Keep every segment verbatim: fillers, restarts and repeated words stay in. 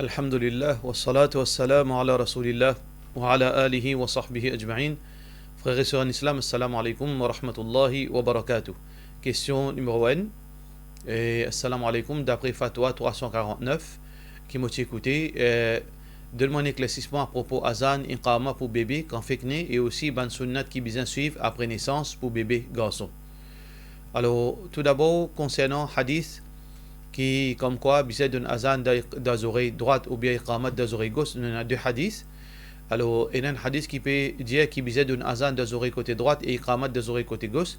Alhamdulillah, wassalatu wassalamu ala rasoulillah, wa ala alihi wa sahbihi ajmain. Frer e ser an Islam, assalamu alaikum wa rahmatullahi wa barakatuh. Kestion nimero enn. Eh, assalamu alaikum, dapre fatwa trwa san karant-nef ki mo ti ekoute, eh, donn mwa enn eklersisman apropo azan, iqama pou bebe kan fek ne, e osi bann sunnat ki bizin swiv apre nesans pou bebe garson. Alor, toudabor, konsernan hadis ki komkwa bizin donn azan dan, dan zorey drwat oubien iqamat dan zorey gos, nou ena de hadis. Alor, ena enn hadis ki pe dir ki bizin donn azan dan zorey kote drwat e iqamat dan zorey kote gos.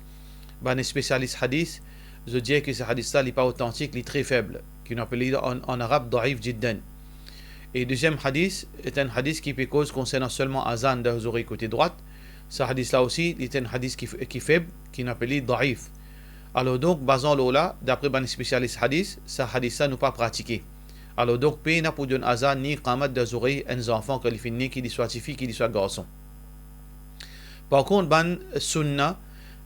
Bann spesialis hadis, zot dir ki sa hadis la, li pa otantik, li tre feb, ki nou apel li an, an arab, daif jiddan. E deziem hadis, se enn hadis ki pe koz konsernan selman azan dan zorey kote drwat. Sa hadis la osi, li enn hadis ki, ki feb, ki nou apel li daif. Alor donk, bazan lor la, dapre bann spesialis hadis, sa hadis la nou pa pratike. Alor donk, pena pou donn azan ni iqamat dan zorey enn zanfan kan li finn ne, ki li swa tifi, ki li swa garson. Par kont, bann sunna,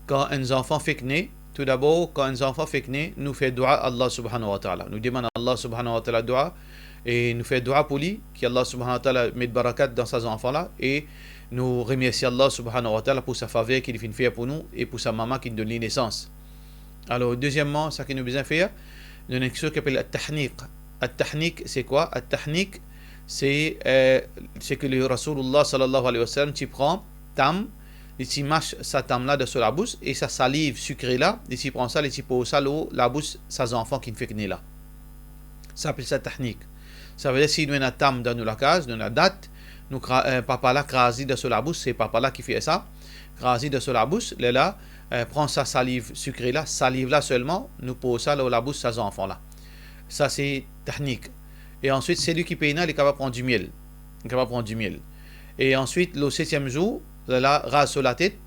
kan enn zanfan fek ne, toudabor, kan enn zanfan fek ne, nou fer dua Allah Subhanahu wa Ta'ala. Nou demann Allah Subhanahu wa Ta'ala dua, e nou fer dua pou li, ki Allah Subhanahu wa Ta'ala met barakat dan sa zanfan la, e nou remersie Allah Subhanahu wa Ta'ala pou sa faver ki li finn fer pou nou e pou sa mama ki donn li nesans. Alor, dezieman, sa ki nou bizin fer, nou ena enn kiksoz ki apel at-tahnik. At-tahnik, se kwa? At-tahnik, se, eh, se ki le Rasoulullah sallallahu alayhi wa sallam ti pran tam, li ti mas sa tam la dan so labous, e sa saliv sikre la, li ti pran sa, li ti poz sa lor labous sa zanfan ki fek ne la. Sa apel sa tahnik. Savedir si nou ena tam dan nou lakaz, nou ena dat, nou kra-, eh, papa la kraz li dan so labous, se papa la ki fer sa, kraz li dan so labous, lerla, eh, pran sa saliv sikre la, saliv la selman, nou poz sa lor labous sa zanfan la. Sa se tahnik. E answit, seli ki pena, li kapav pran dimiel. Li kapav pran dimiel. E answit, lor setiem zour, lerla raz so latet,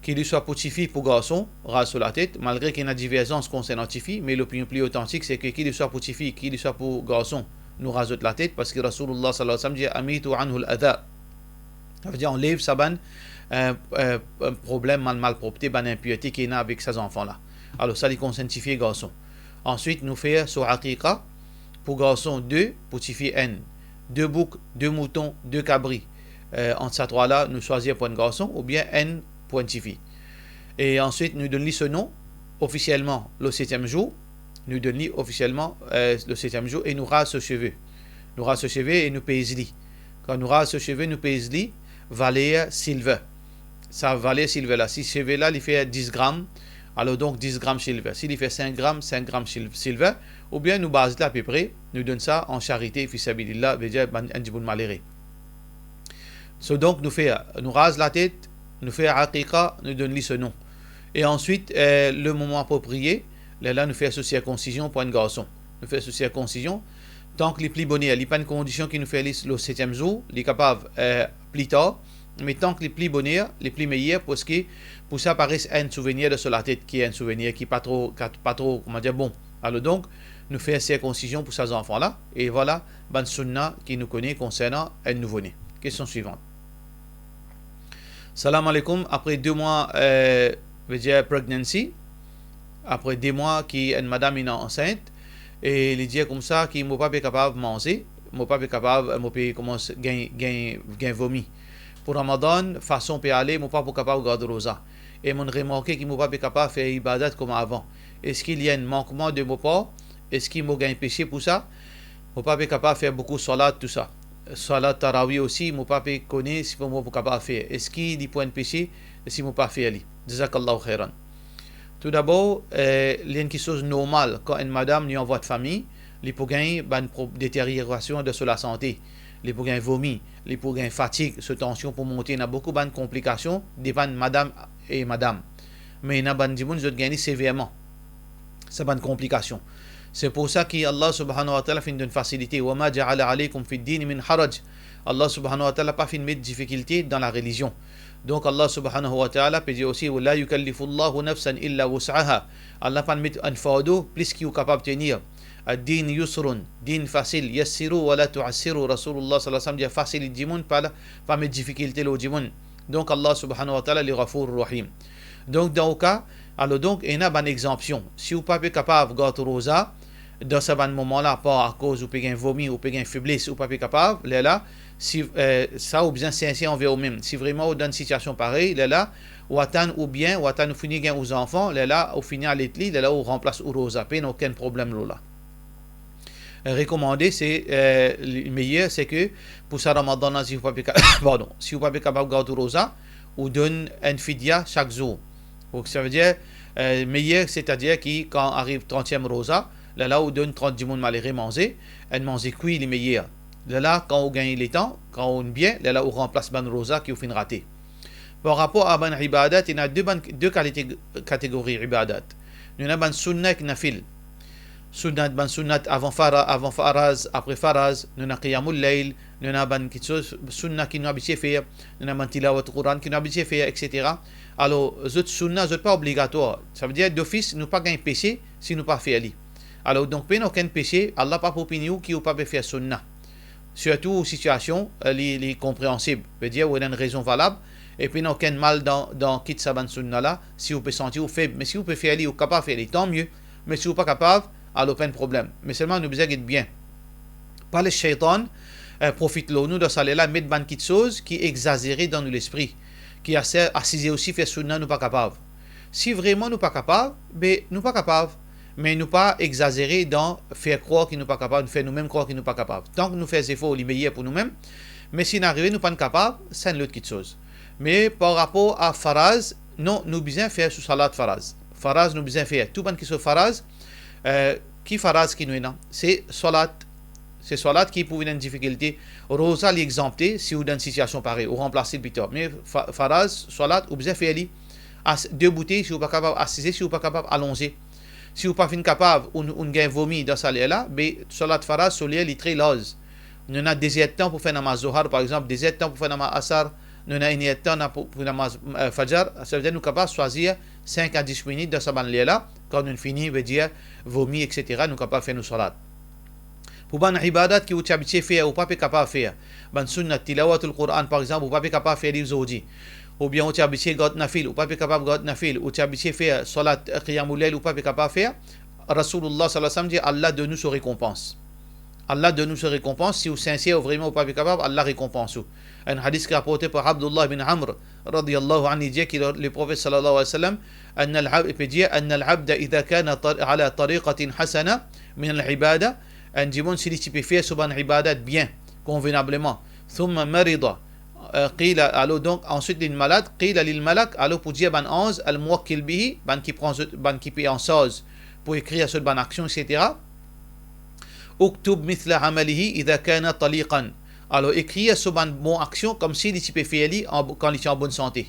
ki li swa pou tifi, pou garson, raz so latet, malgre ki ena diverzans konsernan tifi, me lopinion pli otantik, se ki, ki li swa pou tifi, ki li swa pou garson, nou raz zot latet, parski Rasoulullah sallallahu alayhi wa sallam dir, "Amitu anhu al-adha." Savedir, anlev sa bann, eh, eh, problem, mal, malpropte, bann inpirte ki ena avek sa zanfan la. Alor, sa li konsern tifi e garson. Answit, nou fer so aqiqa, pou garson de, pou tifi enn. De bouk, de mouton, de kabri. Eh, ant sa trwa la, nou swazir pou enn garson oubien enn pou enn tifi. E answit, nou donn li so nom ofisielman lor setiem zour. Nou donn li ofisielman, eh, lor setiem zour e nou raz so seve. Nou raz so seve e nou pez li. Kan nou raz so seve, nou pez li valer silver. Sa valer silver la, si seve la, li fer dis gram, alor donk dis gram silver. Si li fer sink gram, sink gram sil-, silver, oubien nou baz li apepre, nou donn sa an sarite, fi sabilillah, vedir bann, enn dimoun malere. So, donk, nou fer, nou raz latet, nou fer aqiqa, nou donn li so nom. E answit, eh, le moman apropriye, lerla nou fer so sirkonsizion pou enn garson. Nou fer so sirkonsizion, tank li pli boner, li pa enn kondision ki nou fer li lor setiem zour, li kapav, eh, pli tar, me tank li pli boner, li pli meyer, parski pou sa pa res enn souvenir dan so latet, ki enn souvenir ki pa tro, ki pa tro, koumadir, bon. Alor donk, nou fer sirkonsizion pou sa zanfan la, e vwala bann sunna ki nou kone konsernan enn nouvo-ne. Kestion swivan. Salam alaikum, apre de mwa, eh, vedir pregnancy, apre de mwa ki enn madam inn ansint, e li dir koumsa ki mo pa pe kapav manze, mo pa pe kapav, mo pe koumans gagn, gagn, gagn vomi. Pou Ramadan, fason pe ale, mo pa pou kapav gard roza. E mo'nn remarke ki mo pa pe kapav fer ibadat kouma avan. Eski li enn mankman de mo par? Eski mo gagn pese pou sa? Mo pa pe kapav fer boukou salat, tousa. Salat tarawi osi, mo pa pe kone si mo pou kapav fer. Eski li pou enn pese si mo pa fer li? Jazakallahu khairan. Toudabor, eh, li enn kiksoz normal kan enn madam li an vwa de fami, li pou gagn bann pro-, deteriorasion de so lasante, li pou gagn vomi, li pou gagn fatig, so tansion pou monte, ena boukou bann konplikasion, depann madam e madam. Me ena bann dimoun, zot gagn li severman, sa bann konplikasion. Se pou sa ki Allah Subhanahu wa Ta'ala finn donn fasilite, "Wa ma ja'ala alaykum fid dini min haraj." Allah Subhanahu wa Ta'ala pa finn met difikilte dan larelizion. Donk, Allah Subhanahu wa Ta'ala pe dir osi, "Wa la yukallifullahu nafsan illa wus'aha." Allah pa met enn fardo plis ki ou kapav tenir. "Ad-din yusrun", din fasil, "yassiru wa la tu'assiru." Rasoulullah sallallahu alayhi wa sallam dir, "Fasilit dimoun, pa la, pa met difikilte lor dimoun." Donk, Allah Subhanahu wa Ta'ala, li Ghafour Rahim. Donk, dan ou ka, alor donk, ena bann egzanpsion. Si ou pa pe kapav gard roza, dan sa bann moman la, par akoz ou pe gagn vomi, ou pe gagn febles, ou pa pe kapav, lerla, si, eh, sa ou bizin sinser anver ou mem. Si vreman ou dan enn sitiasion parey, lerla, ou atann ou bien, ou atann ou fini gagn ou zanfan, lerla ou fini alet li, lerla ou ranplas ou roza, pena okenn problem lor la. Rekomande, se, eh, li meyer, se ke pou sa Ramadan la, si ou pa pe ka-, pardon, si ou pa pe kapav gard ou roza, ou donn enn fidya sak zour. Donk, savedir, eh, meyer, setadir ki kan ariv trantiem roza, lerla ou donn trant dimoun malere manze, enn manze kwi li meyer. Lerla, kan ou gagn letan, kan ou bien, lerla ou ranplas bann roza ki ou finn rate. Par rapor a bann ibadat, ena de bann, de kalite, kategori ibadat. Nou ena bann sunna ek nafil. Sunnat, bann sunnat avan fara-, avan faraz, apre faraz, nou ena qiyamul layl, nou ena bann kitsoz sunna ki nou abitie fer, nou ena bann tilawat Koran ki nou abitie fer, etsetera. Alor, zot sunna, zot pa obligatwar. Savedir, dofis, nou pa gagn pese si nou pa fer li. Alor, donk, pena okenn pese, Allah pa pou pini ou ki ou pa pe fer sunna. Sirtou ou sitiasion, eh, li, li konpreansib. Vedir, ou ena enn rezon valab, e pena okenn mal dan, dan kit sa bann sunna la, si ou pe santi ou feb. Me si ou pe fer li, ou kapav fer li, tan mie. Me si ou pa kapav, alor pa enn problem. Me selman nou bizin get bien. Pa les sheytan, eh, profit lor nou dan sa ler la, met bann kitsoz ki egzazere dan nou lespri, ki ase-, asize osi fer sunna nou pa kapav. Si vreman nou pa kapav, be nou pa kapav. Me nou pa egzazere dan fer krwar ki nou pa kapav, nou fer noumem krwar ki nou pa kapav. Tank nou fer zefor, li meyer pou noumem. Me si inn arive nou pa'nn kapav, sa enn lot kitsoz. Me par rapor a faraz, non, nou bizin fer sou salat faraz. Faraz nou bizin fer. Tou bann ki sou faraz, eh, ki faraz ki nou ena? Se salat. Se salat ki pou vinn enn difikilte. Roza li egzanpte, si ou dan enn sitiasion parey, ou ranplas li pli tar. Me fa-, faraz, salat, ou bizin fer li. As-, deboute, si ou pa kapav, asize, si ou pa kapav, alonze. Si ou pa finn kapav, ou, ou gagn vomi dan sa ler la, be salat faraz, so ler li tre larz. Nou ena de zertan pou fer namaz Zohar, par exanp, de zertan pou fer namaz Asar, nou ena enn ertan pou, pou namaz, eh, Fajar, savedir nou kapav swazir sink a dis minit dan sa bann ler la, kan nou fini, vedir vomi, etsetera, nou kapav fer nou salat. Pou bann ibadat ki ou ti abitie fer, ou pa pe kapav fer, bann sunnat, tilawatul Koran, par exanp, ou pa pe kapav fer li zordi, oubien ou ti abitie gard nafil, ou pa pe kapav gard nafil, ou ti abitie fer salat, eh, qiyamul layl, ou pa pe kapav fer, Rasoulullah sallallahu alayhi wa sallam dir, Allah donn ou so rekonpans. Allah donn ou so rekonpans, si ou sinser, ou vreman ou pa pe kapav, Allah rekonpans ou. Enn hadis ki raporte par Abdullah bin Amr, radiyallahu anhu, li dir ki le, le Profet sallallahu alayhi wa sallam, anna al-ab-, li pe dir, anna al-abda idha kana tar-, ala tariqatin hasana min al-ibada, enn dimoun si li ti pe fer so bann ibadat bien, konvenableman, thumma marida, eh, qila, alor donk, answit linn malad, qila lil malak, alor pou dir bann anz, al-muwakkil bihi, bann ki pran zot, bann ki pe an sarz pou ekrir zot bann aksion, etsetera. Uktub mithla amalihi idha kana taliqan. Alor, ekrir so bann bon aksion koumsi li ti pe fer li an bo-, kan li ti an bonn sante.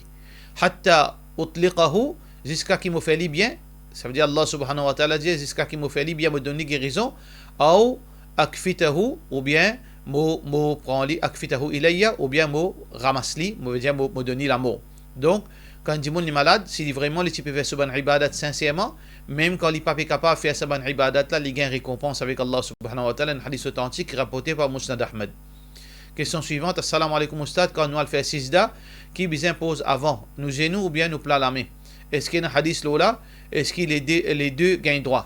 Hatta utliqahu, ziska ki mo fer li bien. Savedir Allah subhanahu wa ta'ala dir, ziska ki mo fer li bien, mo donn li gerizon. Aw akfitahu, oubien mo, mo pran li, akfitahu ilayya, oubien mo ramas li, mo vedir mo, mo donn li lamor. Donk, kan dimoun li malad, si li vreman li ti pe fer so bann ibadat sinserman, mem kan li pa pe kapav fer sa bann ibadat la, li gagn rekonpans avek Allah subhanahu wa ta'ala, enn hadis otantik raporte par Musnad Ahmad. Kestion swivant, Assalamu alaykum Oustad, kan nou al fer sijda, ki bizin poz avan, nou zenou oubien nou pla lame? Eski ena hadis lor la? Eski le de, le de gagn drwa?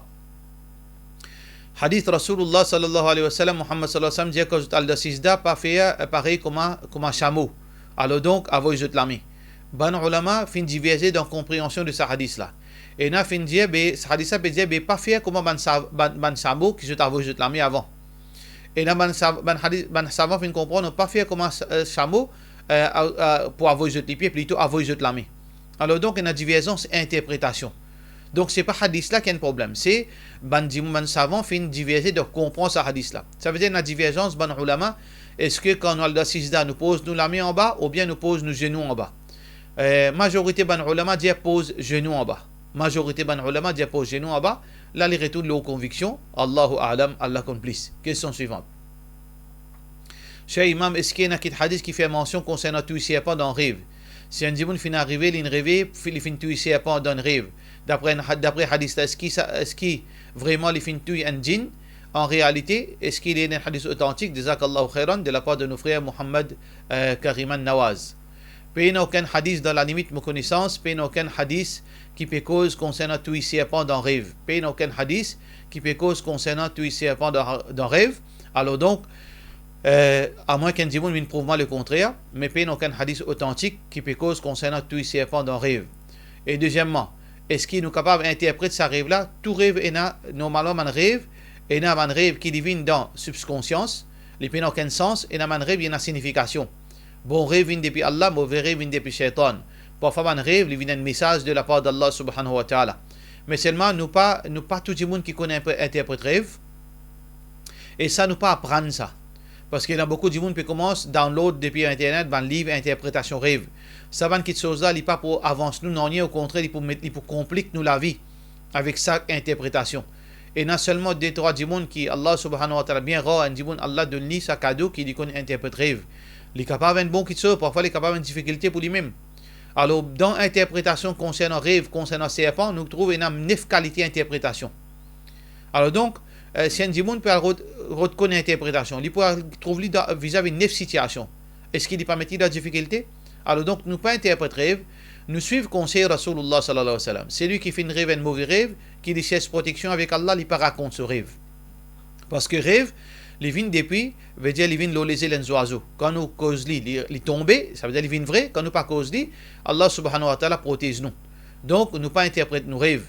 Hadis Rasoulullah sallallahu alayhi wa sallam, Muhammad sallallahu alayhi wa sallam, dir, kan zot al dan sijda, pa fer, eh, parey kouma, kouma samo. Alor donk, avoy zot lame. Bann oulama finn diverze dan konpreansion de sa hadis la. Ena finn dir, be, sa hadis la pe dir, be, pa fer kouma bann sa-, bann, bann samo ki zot avoy zot lame avan. Ena bann sa-, bann hadis, bann savan finn konpran, non, pa fer kouma sa-, eh, samo, eh, a, a, pou avoy zot lipie, plito avoy zot lame. Alor donk, ena diverzans interpretasion. Donk, se pa hadis la ki enn problem, se bann dimoun, bann savan finn diverze dan konpran sa hadis la. Savedir, ena diverzans bann oulama, eski kan nou al dan sijda, nou poz nou lame anba, oubien nou poz nou zenou anba? Eh, mazorite bann oulama dir poz zenou anba. Mazorite bann oulama dir poz zenou anba, la li retourn lor konviksion, Allahu a'lam, Allah konn plis. Kestion swivant. Cher Imam, eski ena kit hadis ki fer mansion konsernan touy serpan dan rev? Si enn dimoun finn arive, linn reve, fi-, li finn touy serpan dan rev. Dapre enn ha-, dapre hadis la, eski sa, eski vreman li finn touy enn djinn? An realite, eski li ena enn hadis otantik, jazakallahu khairan, de lapar de nou frer Muhammad, eh, Kariman Nawaz? Pena okenn hadis dan lalimit mo konesans, pena okenn hadis ki pe koz konsernan touy serpan dan rev. Pena okenn hadis ki pe koz konsernan touy serpan dan, dan rev. Alor donk, eh, amwin ki enn dimoun vinn prouv mwa lekontrer, me pena okenn hadis otantik ki pe koz konsernan touy serpan dan rev. E dezieman, eski nou kapav interpret sa rev la? Tou rev ena, normalman bann rev, ena bann rev ki li vinn dan sibkonsians, li pena okenn sans, ena bann rev ki ena signifikasion. Bon rev vinn depi Allah, move rev vinn depi Shaytan. Parfwa bann rev, li vinn enn mesaz de lapar d'Allah subhanahu wa ta'ala. Me selman, nou pa, nou pa tou dimoun ki konn inpe-, interpret rev. E sa, nou pa aprann sa. Parski ena boukou dimoun pe koumans download depi internet bann liv interpretasion rev. Sa bann kiksoz la, li pa pou avans nou nanye, okontrer, li pou met, li pou konplik nou lavi avek sa interpretasion. Ena selman de trwa dimoun ki Allah subhanahu wa ta'ala, bien rar, enn dimoun Allah donn li sa kado ki li konn interpret rev. Li kapav enn bon kiksoz, parfwa li kapav enn difikilte pou limem. Alor, dan interpretasion konsernan rev, konsernan serpan, nou trouv ena nef kalite interpretasion. Alor donk, eh, si enn dimoun pe al rod, rod konn interpretasion, li pou al trouv li dan, vizavi nef sitiasion. Eski li pa met li dan difikilte? Alor donk, nou pa interpret rev, nou swiv konsey Rasoulillah sallallahu alayhi wa sallam. Selwi ki finn rev enn move rev, ki li sers proteksion avek Allah, li pa rakont so rev. Parski rev, li vinn depi, vedir li vinn lor leze enn zwazo. Kan nou koz li, li, li tonbe, savedir li vinn vre. Kan nou pa koz li, Allah subhanahu wa ta'ala protez nou. Donk, nou pa interpret nou rev.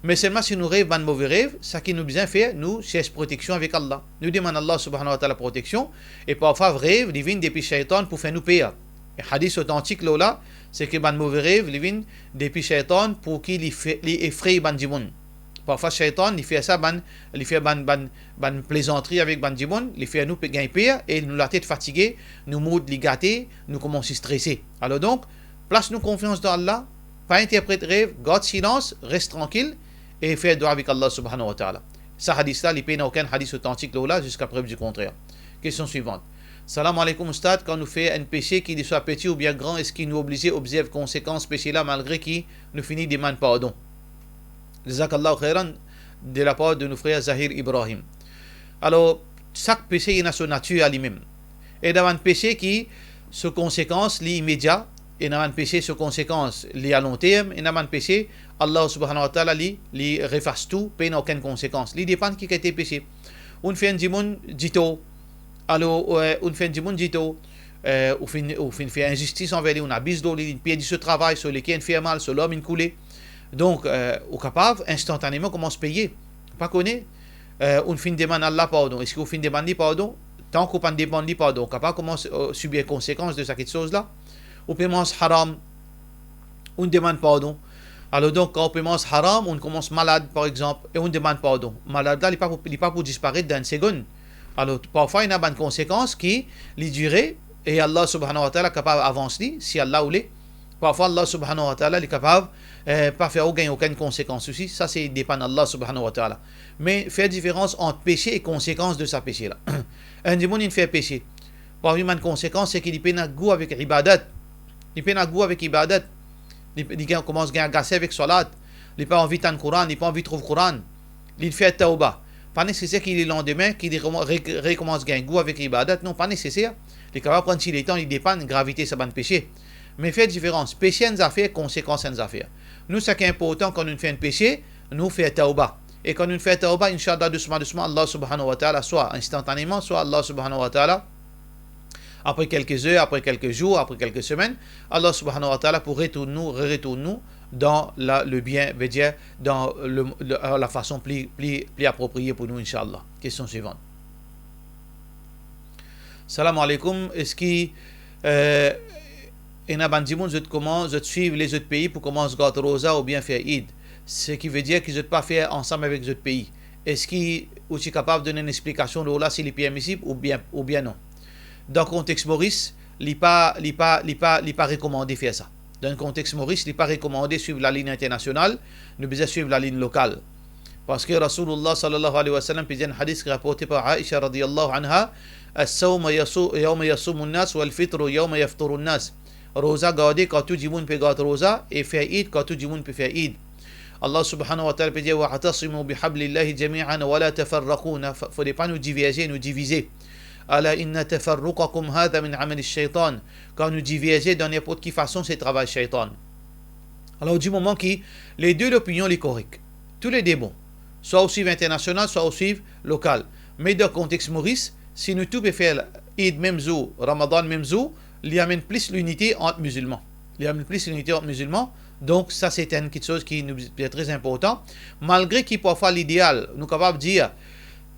Me selman si nou rev bann move rev, seki nou bizin fer, nou sers proteksion avek Allah. Nou demann Allah subhanahu wa ta'ala proteksion, e parfwa rev, li vinn depi Shaytan pou fer nou per. E hadis otantik lor la, seki bann move rev, li vinn depi Shaytan pou ki li fe-, li efrey bann dimoun. Parfwa Shaytan, li fer sa bann, li fer bann, bann, bann plezantri avek bann dimoun, li fer nou pe gagn per e nou latet fatige, nou mood li gate, nou koumans strese. Alor donk, plas nou konfians dan Allah, pa interpret rev, gard silans, res trankil e fer dwa avek Allah subhanahu wa ta'ala. Sa hadis la, li pena okenn hadis otantik lor la, ziska prev di kontrer. Kestion swivan. Salam aleykoum Oustad, kan nou fer enn pese ki li swa peti oubien gran, eski nou oblize obzerv konsekans pese la malgre ki nou fini demann pardon? Jazakallahu khairan, de lapar de nou frer Zahir Ibrahim. Alor, sak pese ena so natir a limem. Ena bann pese ki so konsekans li imedia, ena bann pese so konsekans li a long term, ena bann pese Allah subhanahu wa ta'ala li, li efas tou, pena okenn konsekans. Li depann ki kalite pese. Ou finn fer enn dimoun ditor, alor, eh, ou finn fer enn dimoun ditor, eh, ou finn, ou finn fer inzistis anver li, ou abiz lor li, li perdi so travay, so leker inn fer mal, so lor inn koule. Donk, eh, ou kapav instantaneman koumans peye. Ou pa kone, eh, ou finn demann Allah pardon. Eski ou finn demann li pardon? Tank ou pa'nn demann li pardon, ou kapav koumans, eh, sibir konsekans de sa kiksoz la. Ou pe manz haram, ou demann pardon. Alor donk, kan ou pe manz haram, ou koumans malad, par exanp, e ou demann pardon. Malad la, li pa pou, li pa pou disparet dan enn segonn. Alor, parfwa, ena bann konsekans ki li dire, e Allah subhanahu wa ta'ala kapav avans li, si Allah oule. Parfwa, Allah subhanahu wa ta'ala, li kapav, eh, pa fer ou gagn okenn konsekans osi. Sa, se depann Allah subhanahu wa ta'ala. Me fer diferans ant pese e konsekans de sa pese la. Enn dimoun inn fer pese. Parmi bann konsekans, seki li pena gou avek ibadat. Li pena gou avek ibadat. Li, li gagn, koumans gagn agase avek salat. Li pa anvi tann Koran, li pa anvi trouv Koran. Li fer tawba. Pa neseser ki lelandime, ki li rekoman-, re-, rekoumans gagn gou avek ibadat. Non, pa neseser. Li kapav pran ti letan, li depann gravite sa bann pese. Me fer diferans. Pese enn zafer, konsekans enn zafer. Nou, seki inportan, kan nou fer enn pese, nou fer tawba. E kan nou fer tawba, inshallah, dousman, dousman, Allah subhanahu wa ta'ala, swa instantaneman, swa Allah subhanahu wa ta'ala, apre kelke zer, apre kelke zour, apre kelke semenn, Allah subhanahu wa ta'ala pou retourn nou, re-retourn nou dan la, le bien, vedir dan le, le, la fason pli, pli, pli apropriye pou nou, inshallah. Kestion swivan. Salam aleykoum. Eski, eh, ena bann dimoun, zot koumans, zot swiv lezot pei pou koumans gard roza oubien fer Eid? Seki vedir ki zot pa fer ansam avek zot pei. Eski ou ti kapav donn enn explikasion lor la, si li permisib oubien, oubien non? Dan kontex Moris, li pa, li pa, li pa, li pa rekomande fer sa. Dan kontex Moris, li pa rekomande swiv lalinn internasional, nou bizin swiv lalinn lokal. Parski Rasoulillah sallallahu alayhi wa sallam pe dir enn hadis ki raporte par Aisha radiyallahu anha, "As-sawmu yasu-, yawma yasumun nas, wal fitru yawma yafturun nas." Roza garde kan tou dimoun pe gard roza, e fer Eid kan tou dimoun pe fer Eid. Allah subhanahu wa ta'ala pe dir, "Wa'tasimu bihablillahi jami'an wa la tafarraqu." Na, f-, fode pa nou diverze, nou divize. Ala inna tafarruqakum hadha min amali shaytan. Kan nou diverze dan ninport ki fason, se travay shaytan. Alor, di moman ki le de lopinion li korek, tou le de bon, swa ou swiv internasional, swa ou swiv lokal. Me dan kontex Moris, si nou tou pe fer Eid mem zour, Ramadan mem zour, li amenn plis linite ant mizilman. Li amenn plis linite ant mizilman. Donk, sa se enn kiksoz ki nou bizin, tre inportan. Malgre ki parfwa lideal, nou kapav dir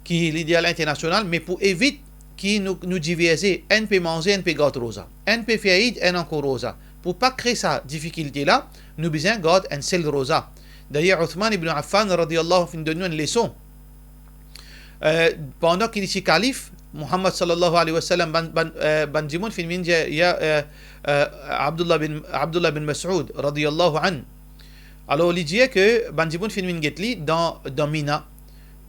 ki lideal internasional, me pou evit ki nou, nou diverze, enn pe manze, enn pe gard roza, enn pe fer Eid, enn ankor roza. Pou pa kre sa difikilte la, nou bizin gard enn sel roza. Dayer, Uthman ibn Affan, radiyallahu anhu, finn donn nou enn leson. Eh, pandan ki li ti kalif, Muhammad, sallallahu alayhi wa sallam, bann, bann, eh, bann dimoun finn vinn dir, ya, eh, eh, Abdullah bin, Abdullah bin Mas'ud, radiyallahu anhu. Alor, li dir ke bann dimoun finn vinn get li dan, dan Mina.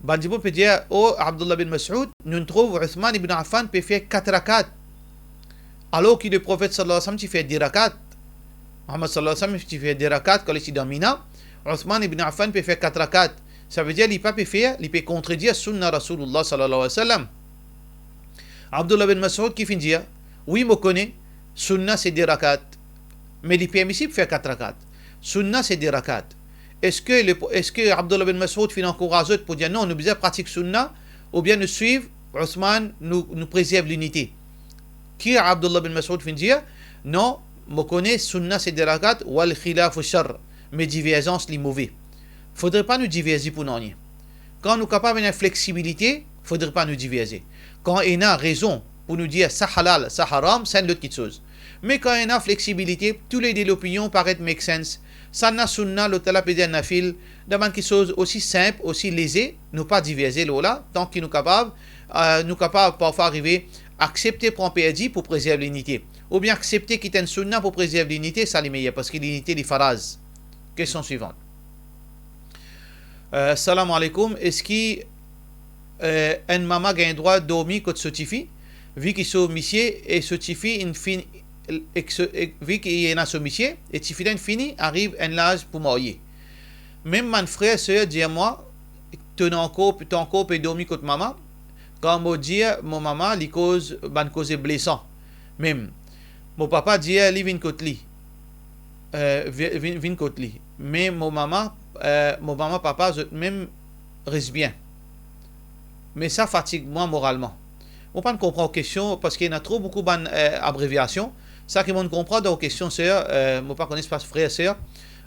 Bann dimoun pe dir, "O Abdullah bin Mas'ud, nou trouv Uthman ibn Affan pe fer kat rakat, alor ki Leprofet, sallallahu alayhi wa sallam, ti fer de rakat." Muhammad, sallallahu alayhi wa sallam, ti fer de rakat kan li ti dan Mina. Uthman ibn Affan pe fer kat rakat. Savedir li pa pe fer, li pe kontredir sunna Rasoulillah, sallallahu alayhi wa sallam. Abdullah bin Mas'ud ki finn dir, "Wi, mo kone, sunna se de rakat, me li permisib fer kat rakat. Sunna se de rakat." Eski le, eski Abdullah bin Mas'ud finn ankouraz zot pou dir, "Non, nou bizin pratik sunna, oubien nou swiv Uthman, nou, nou prezerv linite?" Ki Abdullah bin Mas'ud finn dir? "Non, mo kone sunna se de rakat, wal khilafu sharr, me diverzans li move." Fodre pa nou diverze pou nanye. Kan nou kapav ena fleksibilite, fodre pa nou diverze. Kan ena rezon pou nou dir sa halal, sa haram, sa enn lot kiksoz. Me kan ena fleksibilite, tou le de lopinion paret make sense, sa ena sunna, lot la pe dir nafil, dan bann kiksoz osi sinp, osi leze, nou pa diverze lor la, tanki nou kapav, eh, nou kapav parfwa arive aksepte pran perdi pou prezerv linite, oubien aksepte kit enn sunna pou prezerv linite, sa li meyer, parski linite li faraz. Kestion swivan. Eh, salam aleykoum. Eski, eh, enn mama gagn drwa dormi kot so tifi, vi ki so misie e so tifi inn fini, ek so, ek, vi ki ena so misie e tifi la inn fini ariv enn laz pou marye? Mem bann frer ser dir mwa, to ankor, to ankor pe dormi kot mama. Kan mo dir mo mama, li koz bann koze blesan. Mem mo papa dir li vinn kot li, eh, vi-, vinn, vinn kot li. Me mo mama, eh, mo mama, papa, zot mem res bien. Me sa fatig mwa moralman. Mo pa'nn konpran ou kestion, parski ena tro boukou bann, eh, abreviasion. Sa ki mo'nn konpran dan ou kestion, ser, eh, mo pa kone si pa frer, ser.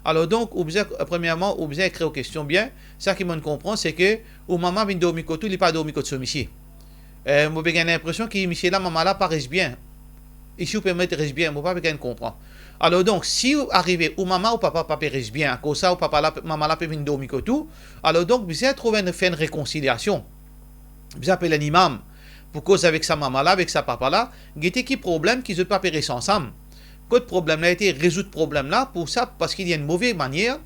Alor donk, ou bizin, premierman, ou bizin ekrir ou kestion bien. Sa ki mo'nn konpran, se ke ou mama vinn dormi kot ou, li pa dormi kot so misie. Eh, mo pe gagn linpresion ki misie la, mama la pa res bien. Isi ou pe met res bien, mo pa pe gagn konpran. Alor donk, si ou arive, ou mama, ou papa pa pe res bien, akoz sa, ou papa la, mama la pe vinn dormi kot ou, alor donk, bizin trouv enn, fer enn rekonsiliasion. Bizin apel enn imam pou koz avek sa mama la, avek sa papa la, gete ki problem ki zot pa pe res ansam. Kot problem la ete, rezoud problem la pou sa, parski li enn move manier,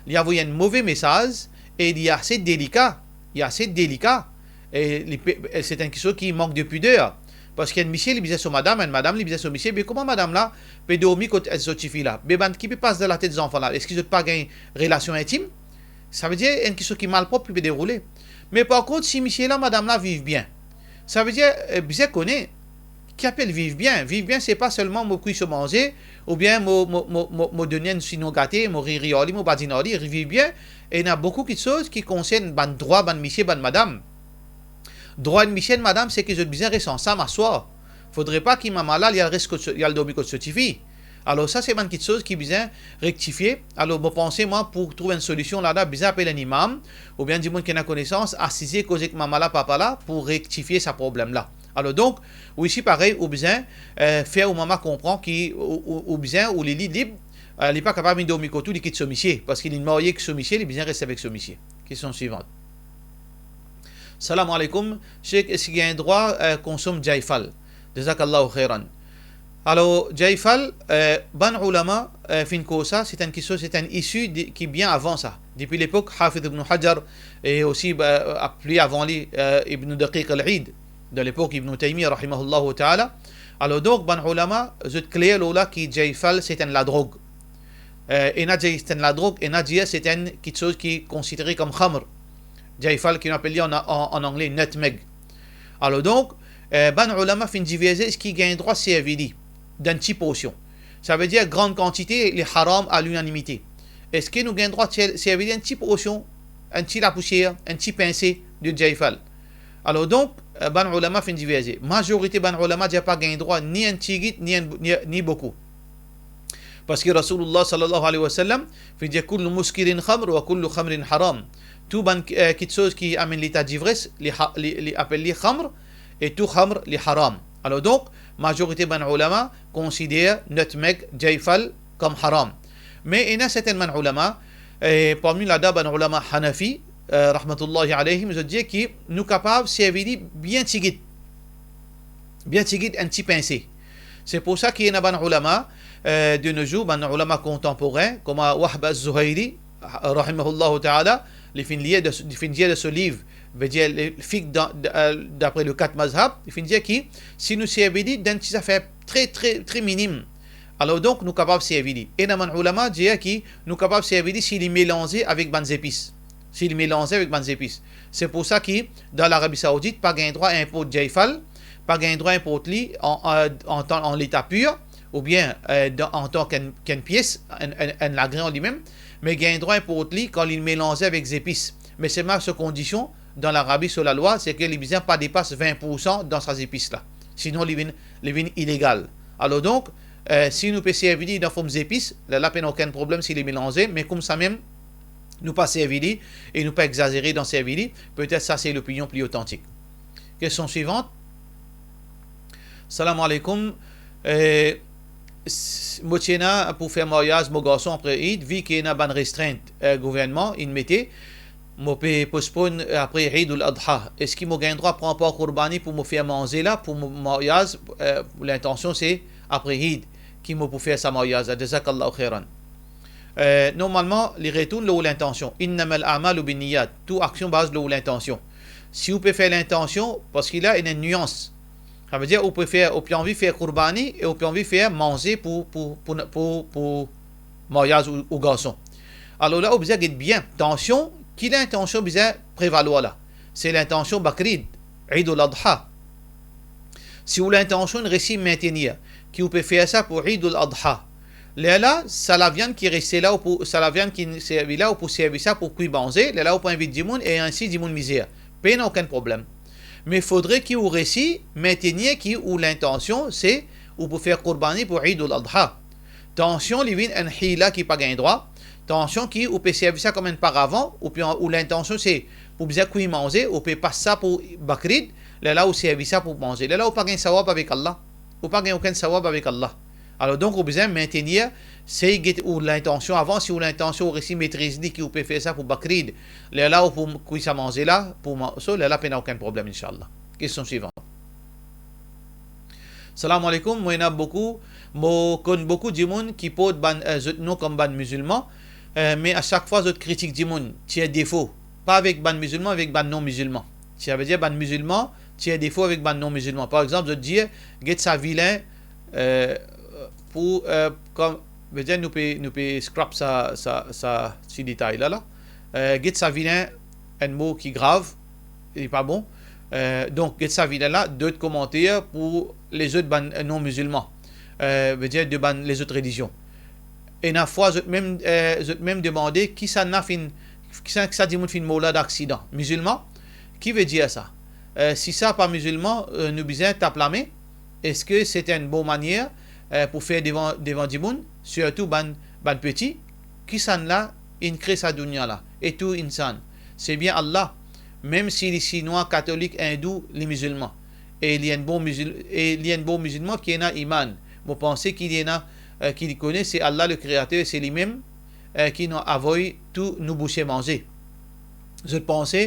li avoy enn move mesaz, e li ase delika, li ase delika, e li pe, e se enn kiksoz ki mank de pider. Parski enn misie, li bizin so madam, enn madam, li bizin so misie, be kouma madam la pe dormi kot enn so tifi la? Be bann ki pe pas dan latet zanfan la, eski zot pa gagn relasion intim? Savedir enn kiksoz ki malprop ki pe deroule. Me par kont, si misie la, madam la viv bien, savedir, eh, bizin kone ki apel viv bien. Viv bien, se pa selman mo kwi so manze, oubien mo, mo, mo, mo, mo donn li enn sinon gate, mo riri ar li, mo badinn ar li. Viv bien, ena boukou kiksoz ki konsern bann drwa bann misie, bann madam. Drwa enn misie, enn madam, se ki zot bizin res ansam aswar. Fodre pa ki mama la, li al res kot so, li al dormi kot so tifi. Alor sa, se bann kiksoz ki bizin rektifie. Alor mo panse, mwa, pou trouv enn solision lada, bizin apel enn imam, oubien dimoun ki ena konesans, asize, koze ek mama la, papa la, pou rektifie sa problem la. Alor donk, ou isi parey, ou bizin, eh, fer ou mama konpran ki ou, ou, ou bizin, ou li, li lib, eh, li pa kapav vinn dormi kot ou, li kit so misie, parski li marye ek so misie, li bizin res avek so misie. Kestion swivan. Salam aleykoum, Sheikh, eski gagn drwa, eh, konsom jayfal? Jazakallahu khairan. Alor, jayfal, eh, bann oulama, eh, finn koz sa, se enn kiksoz, se enn isi de, ki bien avan sa. Depi lepok Hafiz Ibn Hajar, e osi, ba, a, pli avan li, eh, Ibn Daqiq al-Eid, dan lepok Ibn Taymiyyah, rahimahullahu ta'ala. Alor donk, bann oulama, zot kler lor la ki jayfal se enn ladrog. Eh, ena dir se enn ladrog, ena dir se enn kiksoz ki konsidere kom khamr. Jayfal ki nou apel li an, an, an angle nutmeg. Alor donk, Eh, bann oulama finn diverze eski gagn drwa servi li dan enn ti porsion. Savedir, grann kantite, li haram a linanimite. Eski nou gagn drwa ser-, servi li enn ti porsion, enn ti lapousier, enn ti pinse de zayfal? Alor donk, eh, bann oulama finn diverze. Mazorite bann oulama dir pa gagn drwa ni enn tigit, ni enn, ni, ni boukou. Parski Rasoulillah sallallahu alayhi wa sallam finn dir, "Kullu muskirin khamr wa kullu khamrin haram." Tou bann, eh, kitsoz ki amenn leta divres, li ha-, li, li apel li khamr, e tou khamr, li haram. Alor donk, mazorite bann oulama konsider nutmeg, zayfal kom haram. Me ena sertin bann oulama, eh, parmi ladan bann oulama Hanafi, eh, rahmatullahi alayhim, zot dir ki nou kapav servi li bien tigit. Bien tigit, enn ti pinse. Se pou sa ki ena bann oulama, eh, de nos jours, bann oulama kontanporin, kouma Wahb az-Zuhayri, rahimahullahu ta'ala, li finn lir de, li finn dir de so liv, vedir le fiqh dan, d-, eh, dapre le kat mazhab, li finn dir ki si nou servi li dan ti zafer tre, tre, tre minim, alor donk nou kapav servi li. Ena bann oulama dir ki nou kapav servi li si li melanze avek bann zepis. Si li melanze avek bann zepis. Se pou sa ki dan Larabi Saoudit, pa gagn drwa inport zayfal, pa gagn drwa inport li an, an, an tan, an leta pir, oubien, eh, dan, an tan ki enn, ki enn pies, enn, enn, enn lagrin an limem, me gagn drwa inport li kan li melanze avek zepis. Me selman so kondision, dan Larabi, so lalwa, se ki li bizin pa depas vin poursan dan sa zepis la. Sinon, li vinn, li vinn ilegal. Alor donk, eh, si nou pe servi li dan form zepis, la, la pena okenn problem si li melanze, me koumsamem, nou pa servi li e nou pa egzazere dan servi li. Petet sa se lopinion pli otantik. Kestion swivant. Salam aleykoum. Eh, s-, mo ti ena pou fer maryaz mo garson apre Eid, vi ki ena bann restrint, eh, gouvernman inn mete, mo pe postpone apre Eid al-Adha. Eski mo gagn drwa pran par kourbani pou mo fer manze la, pou mo maryaz, eh, lintansion se apre Eid ki mo pou fer sa maryaz la? Jazakallahu khairan. Eh, normalman, li retourn lor lintansion. Innamal a'malu binniyat. Tou aksion baz lor lintansion. Si ou pe fer lintansion, parski la ena enn nians. Savedir, ou pe fer, ou pe anvi fer kourbani e ou pe anvi fer manze pou, pou, pou, pou, pou maryaz ou, ou garson. Alor la, ou bizin get bien. Tansion, ki lintansion bizin prevalwar la? Se lintansion Bakrid, Eid al-Adha. Si ou lintansion inn resi mintenir ki ou pe fer sa pou Eid al-Adha, lerla, sa laviann ki reste la, ou pou, sa laviann ki servi la, ou pou servi sa pou kwi manze, lerla ou pou invit dimoun e ansi dimoun mizer. Pena okenn problem. Me fodre ki ou resi mintenir ki ou lintansion se ou pou fer kourbani pou Eid al-Adha. Tansion, li vinn enn hila ki pa gagn drwa. Tansion ki ou pe servi sa kom enn paravan, oubien ou lintansion se pou bizin kwi manze, ou pe pas sa pou Bakrid, lerla ou servi sa pou manze. Lerla ou pa gagn sawab avek Allah. Ou pa gagn okenn sawab avek Allah. Alor donk, ou bizin mintenir, sey get ou lintansion avan, si ou lintansion ou resi metriz li ki ou pe fer sa pou Bakrid, lerla ou pou kwi sa manze la, pou man-, so, lerla pena okenn problem, inshallah. Kestion swivant. Salam aleykoum, mo ena boukou, mo konn boukou dimoun ki port bann, eh, zot nom kom bann mizilman, eh, me a sak fwa zot kritik dimoun, tir defo, pa avek bann mizilman, avek bann non-mizilman. Savedir bann mizilman tir defo avek bann non-mizilman. Par exanp, zot dir, get sa vilin, eh, pou, eh, kom, vedir nou pe, nou pe scrap sa, sa, sa ti detay la, la. Eh, get sa vilin, enn mo ki grav, li pa bon. Eh, donk, get sa vilin la, dot komanter pou lezot bann, eh, non-mizilman. Eh, vedir de bann lezot relizion. Ena fwa zot mem, eh, zot mem demande, kisannla finn, kisa, kisa dimoun finn mor la dan aksidan? Mizilman? Ki vedir sa? Eh, si sa pa mizilman, eh, nou bizin tap lame. Eski se enn bon manier, eh, pou fer devan, devan dimoun, sirtou bann, bann peti? Kisannla inn kre sa dounia la, e tou insan? Se bien Allah, mem si li sinwa, katolik, indou, li mizilman. E li enn bon mizil-, e li enn bon mizilman ki ena iman. Mo panse ki li ena, eh, ki li kone se Allah le Kreater, se limem, eh, ki nou avoy tou nou bousie manze. Zot panse,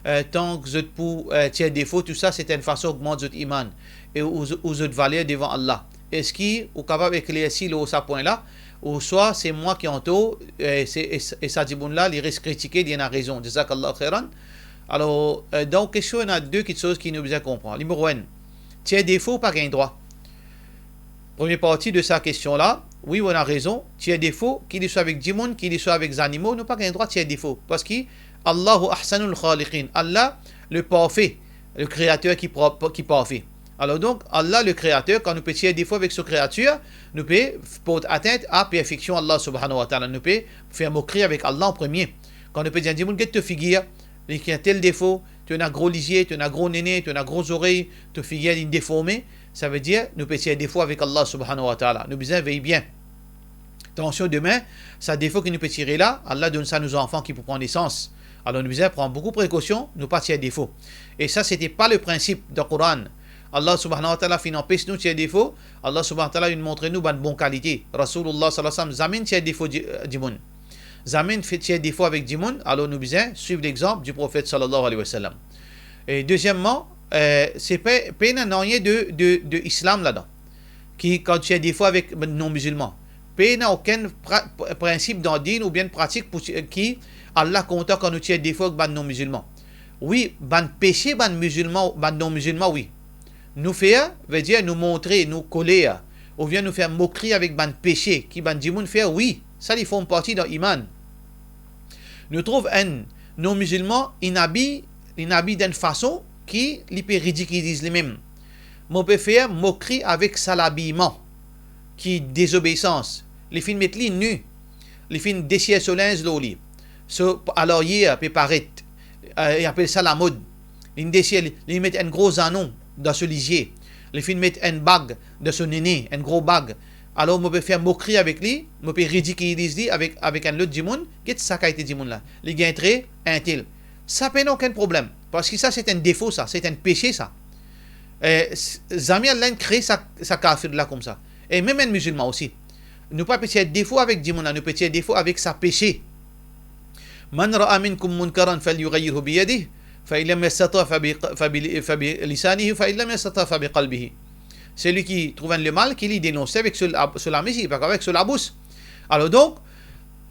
eh, tank zot pou, eh, tir defo, tou sa, se enn fason ogmant zot iman e ou, ou zot valer devan Allah. Eski ou kapav eklersi lor sa pwin la, ouswa se mwa ki antor, eh, se, e, e sa dimoun la, li res kritike, li ena rezon. Jazakallahu khairan. Alor, eh, dan ou kestion, ena de kitsoz ki nou bizin konpran. Nimero enn, tir defo, pa gagn drwa. Premie parti de sa kestion la, wi, ou ena rezon, tir defo, ki li swa avek dimoun, ki li swa avek zanimo, nou pa gagn drwa tir defo, parski Allahu ahsanul khaliqin, Allah, le parfe, le Kreater ki prop, ki parfe. Alor donk, Allah, le Kreater, kan nou pe tir defo avek so kreatir, nou pe port atent a perfeksion Allah Subhanahu wa Ta'ala. Nou pe fer mokri avek Allah an premie. Kan nou pe dir enn dimoun, "Get to figir, li ena tel defo, to ena gro lizie, to ena gro nene, to ena gro zorey, to figir inn deforme," savedir nou pe tir defo avek Allah Subhanahu wa Ta'ala. Nou bizin vey bien. Atansion, demin, sa defo ki nou pe tire la, Allah donn sa nou zanfan ki pou pran nesans. Alor nou bizin pran boukou prekosion, nou pa tir defo. E sa, sete pa le prinsip dan Koran. Allah Subhanahu wa Ta'ala finn anpes nou tir defo. Allah Subhanahu wa Ta'ala inn montre nou bann bon kalite. Rasoulullah Sallallahu Alayhi wa Sallam zame inn tir defo di-, dimoun. Zame inn fer tir defo avek dimoun, alor nou bizin swiv lexanp di Profet Sallallahu Alayhi wa Sallam. E dezieman, eh, se pe, pena nanye de, de, de Islam ladan. Ki kan tir defo avek non-mizilman, pena okenn pra-, prinsip dan din oubien pratik pou ti-, ki Allah kontan kan nou tir defo avek bann non-mizilman. Wi, bann pese bann mizilman, bann non-mizilman, wi. Nou fer, vedir nou montre nou koler, oubien nou fer mokri avek bann pese ki bann dimoun fer, wi, sa li form parti dan iman. Nou trouv enn non-mizilman, inn abiy, inn abiy dan enn fason ki li pe ridikiliz limem. Mo pe fer mokri avek sa labiyman ki dezobeisans. Li finn met li ni. Li finn desir so linz lor li. So, alaryer pe paret. Eh, li apel sa lamod. Li desir, li, li met enn gro zanon dan so lizie. Li finn met enn bag dan so nene, enn gro bag. Alor mo pe fer mokri avek li, mo pe ridikiliz li avek, avek enn lot dimoun. Get sa kalite dimoun la. Li gagn tre entel. Sa pena okenn problem. Parski sa, se enn defo sa, se enn pese sa. Eh, s-, zame Allah inn kre sa, sa kafir la koumsa. E mem enn mizilman osi. Nou pa pe tir defo avek dimoun la, nou pe tir defo avek sa pese. Man ra'a minkum munkaran falyughayyirhu biyadihi, fa in lam yastati' fa bi, fa bi, fa bi lisanihi, fa in lam yastati' fa bi qalbihi. Selwi ki trouv enn lemal, ki li denonse avek so la-, so lame, si li pa kapav avek so labous. Alor donk,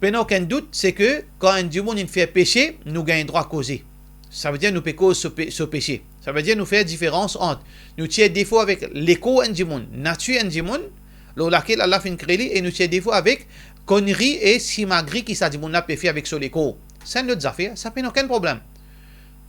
pena okenn dout, se ke kan enn dimoun inn fer pese, nou gagn drwa koze. Savedir nou pe koz so pe-, so pese. Savedir nou fer diferans ant nou tir defo avek lekor enn dimoun, natir enn dimoun, lor lakel Allah finn kre li, e nou tir defo avek konnri e simagri ki sa dimoun la pe fer avek so lekor. Sa enn lot zafer, sa pena okenn problem.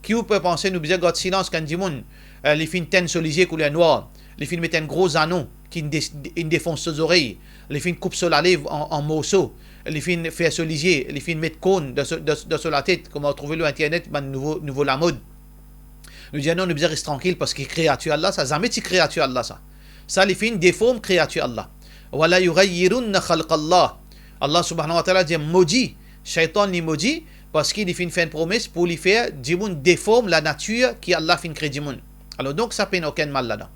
Ki ou pe panse nou bizin gard silans kan enn dimoun, eh, li finn tenn so lizie kouler nwar, li finn met enn gro zanon ki inn des-, inn defons so zorey, li finn koup so lalev an, an morso, li finn fer so lizie, li finn met korn dan so, dan, dan so latet, kouma ou trouve lor internet bann nouvo, nouvo lamod. Nou dir non, nou bizin res trankil parski kreatir Allah sa, zame ti kreatir Allah sa. Sa li finn deform kreatir Allah. Wa la yughayyirunna khalqallah. Allah Subhanahu wa Ta'ala dir modi, Shaytan li modi, parski li finn fer enn promes pou li fer dimoun deform lanatir ki Allah finn kre dimoun. Alor donk sa pena okenn mal ladan.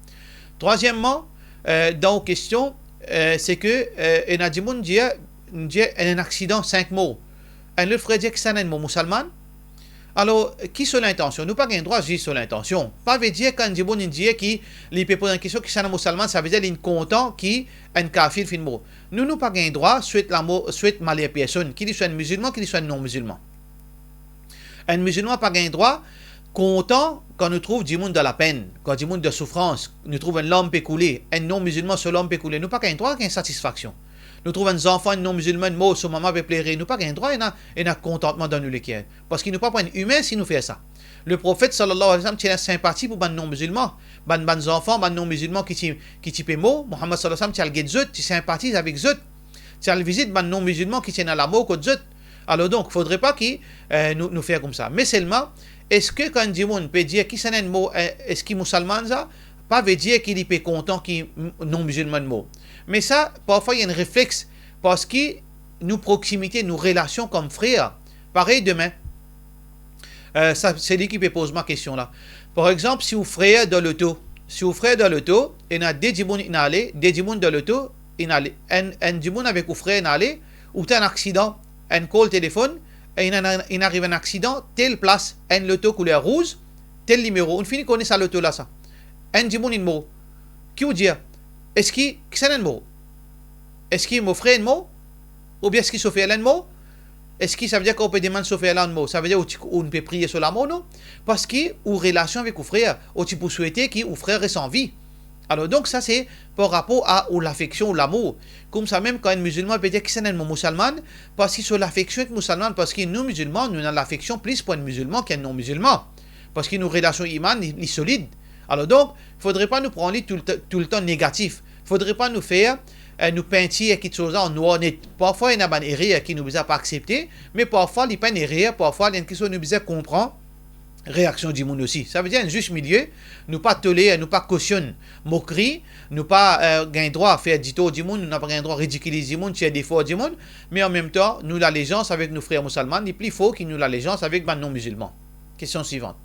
Trwazieman, eh, dan ou kestion, eh, se ke, eh, ena dimoun dir, dir enn aksidan, sink mor. Enn lot frer dir ki sa enn mor musalman. Alor, ki so lintansion? Nou pa gagn drwa ziz so lintansion. Pa vedir kan enn dimoun inn dir ki li pe poz enn kestion ki sa enn musalman, savedir li kontan ki enn kafir finn mor. Nou, nou pa gagn drwa swet lamor, swet maler personn, ki li swa enn mizilman, ki li swa enn non-mizilman. Enn mizilman pa gagn drwa kontan kan nou trouv dimoun dan lapenn, kan dimoun dan soufrans, nou trouv enn larm pe koule, enn non-mizilman so larm pe koule, nou pa gagn drwa gagn satisfaksion. Nou trouv enn zanfan, enn non-mizilman inn mor, so mama pe plere, nou pa gagn drwa ena, ena kontantman dan nou leker. Parski nou pa pou enn imin si nou fer sa. Le Profet Sallallahu Alayhi wa Sallam ti ena sinpati pou bann non-mizilman, bann, bann zanfan, bann non-mizilman ki ti, ki ti pe mor, Muhammad Sallallahu Alayhi wa Sallam ti al get zot, ti sinpatiz avek zot, ti al vizit bann non-mizilman ki ti ena lamor kot zot. Alor donk, fodre pa ki, eh, nou, nou fer koumsa. Me selman, eski kan enn dimoun pe dir ki sa enn mor, eh, eski musalman sa, pa vedir ki li pe kontan ki m-, non-mizilman mor. Me sa, parfwa, ena enn reflex, parski nou proksimite, nou relasion kom frer, parey demin, eh, sa, se li ki pe poz mwa kestion la. Par exanp, si ou frer dan loto, si ou frer dan loto, ena de dimoun inn ale, de dimoun dan loto, inn ale, enn, enn dimoun avek ou frer inn ale, ou ti ena aksidan, enn kol telefonn, e inn, inn, inn ariv enn aksidan, tel plas, enn loto kouler rouz, tel nimero, ou fini kone sa loto la sa. Enn dimoun inn mor. Ki ou dir? Eski, kisannla inn mor? Eski mo frer inn mor? Oubien eski sofer la inn mor? Eski savedir kan ou pe demann sofer la inn mor, savedir ou ti, ou pe priye so lamor, non? Parski ou relasion avek ou frer, ou ti pou swete ki ou frer res an vi. Alor donk sa se par rapor a ou lafeksion, ou lamour. Koumsa mem kan enn mizilman pe dir kisannla enn mo musalman, parski so lafeksion ek musalman, parski nou mizilman, nou ena lafeksion plis pou enn mizilman ki enn non-mizilman. Parski nou relasion iman, li, li solid. Alor donk, fodre pa nou pran li toultan, toultan negatif. Fodre pa nou fer, eh, nou pintir kiksoz la an nwar net. Parfwa ena bann erer ki nou bizin pa aksepte, me parfwa li pa enn erer, parfwa li enn kiksoz nou bizin konpran reaksion dimoun osi. Savedir enn zis milie, nou pa toler, nou pa kosionn mokri, nou pa, eh, gagn drwa fer ditor dimoun, nou napa gagn drwa ridikiliz dimoun, tir defor dimoun, me anmemtan, nou lalezans avek nou frer mousalman, li pli for ki nou lalezans avek bann non-mizilman. Kestion swivan.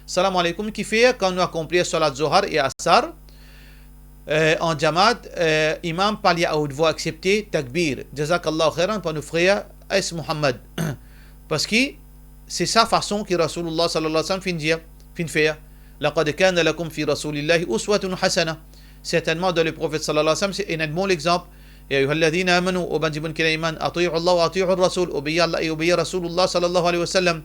Salam aleykoum, kifer kan nou akonplir salat Zohar e Asar, eh, an jamaat, eh, imam pa li a out vwa, eksepte takbir? Jazakallahu khairan par nou frer S Mohammad. Parski se sa fason ki Rasoulillah sallallahu alayhi wa sallam finn dir, finn fer. Laqad kana lakum fi Rasulillahi uswatun hasana. Sertennman, dan Leprofet sallallahu alayhi wa sallam, se ena enn bon lexanp. Ya ayyuhalladhina amanu, o bann dimoun ki ena iman, ati'u Allah wa ati'u Rasoul, obeir Allah e obeir Rasoulillah sallallahu alayhi wa sallam.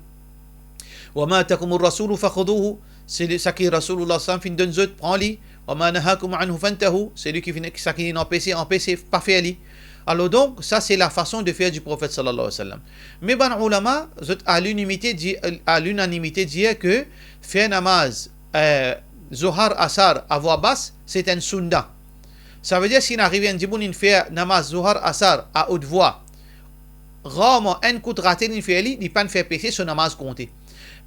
Wa ma atakumur Rasoulu fakhuduhu, se li, seki Rasoulillah sallam finn donn zot, pran li. Wa ma nahakum anhu fantahu, seki finn, seki inn anpese, anpese, pa fer li. Alor donk, sa se lafason de fer di Profet sallallahu alayhi wa sallam. Me bann oulama, zot a linimite di-, a linanimite dir ke fer namaz, eh, Zohar, Asar, a vwa bas, se enn sunna. Savedir, si inn arive enn dimoun inn fer namaz Zohar, Asar, a out vwa, rarman enn kout rate linn fer li, li pa'nn fer pese, so namaz konte.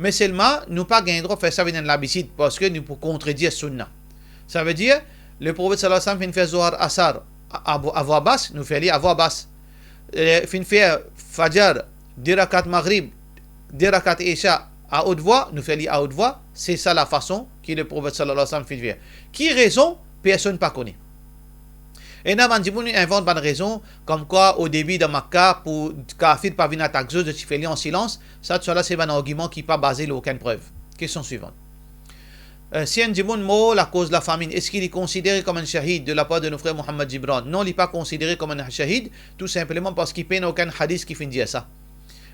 Me selman, nou pa gagn drwa fer sa vinn enn labitid, parski nou pou kontredir sunna. Savedir, Leprofet sallallahu alayhi wa sallam finn fer Zohar, Asar a, a, a vwa bas, nou fer li a vwa bas. Eh, finn fer Fajar, de rakat Magrib, de rakat Isha a out vwa, nou fer li a out vwa. Se sa lafason ki Leprofet sallallahu alayhi wa sallam finn fer. Ki rezon? Personn pa kone. Ena bann dimoun invant bann rezon, komkwa o debi dan Makka, pou kafir pa vinn atak zot, zot ti fer li an silans. Sa, tousala se bann argiman ki pa baze lor okenn prev. Kestion swivan. Eh, si enn dimoun mor lakoz lafamin, eski li konsidere kom enn shahid de lapar de nou frer Mohammad Gibran? Non, li pa konsidere kom enn shahid, tou sinpleman parski pena okenn hadis ki finn dir sa.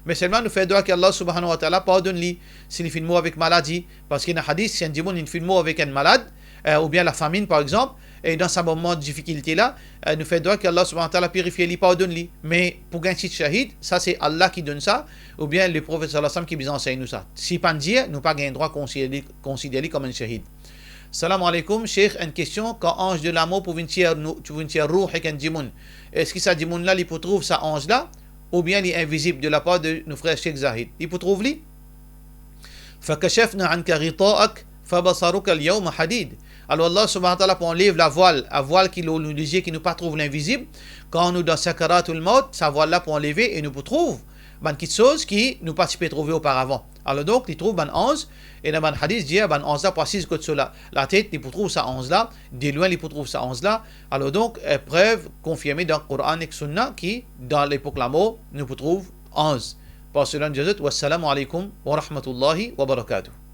Me selman nou fer dwa ki Allah subhanahu wa ta'ala pardonn li si li finn mor avek maladi, parski ena hadis, si enn dimoun inn finn mor avek enn malad, eh, oubien lafamin, par exanp, e dan sa moman difikilte la, eh, nou fer dwa ki Allah subhanahu wa ta'ala pirifie li, pardonn li. Me pou gagn tit shahid, sa se Allah ki donn sa, oubien Leprofet sallallahu alayhi wa sallam ki bizin ansegn nou sa. Si pa'nn dir, nou pa gagn drwa konsider li, konsider li kom enn shahid. Salam aleykoum, Sheikh, enn kestion, kan anz de lamor pou vinn tir nou, pou vinn tir rou ek enn dimoun, eski sa dimoun la, li pou trouv sa anz la, oubien li invizib, de lapar de nou frer Sheikh Zahid? Li pou trouv li? Fakashafna anka ghita'ak fabasaruka al-yawma hadid. Alor Allah subhanahu wa ta'ala pou anlev lavwal, lavwal ki lor nou lizie ki nou pa trouv li invizib. Kan nou dan sakaratul mawt, sa vwal la pou anleve e nou pou trouv bann kiksoz ki nou pa ti pe trouve oparavan. Alor donk, li trouv bann anz, ena bann hadis dir bann anz la pou asiz kot so la, latet, li pou trouv sa anz la, delwin li pou trouv sa anz la. Alor donk, eh, prev konfirme dan Koran ek Sunna ki dan lepok lamor, nou pou trouv anz. Par sela nou dir zot, wassalamu aleykoum wa rahmatullahi wa barakatuh.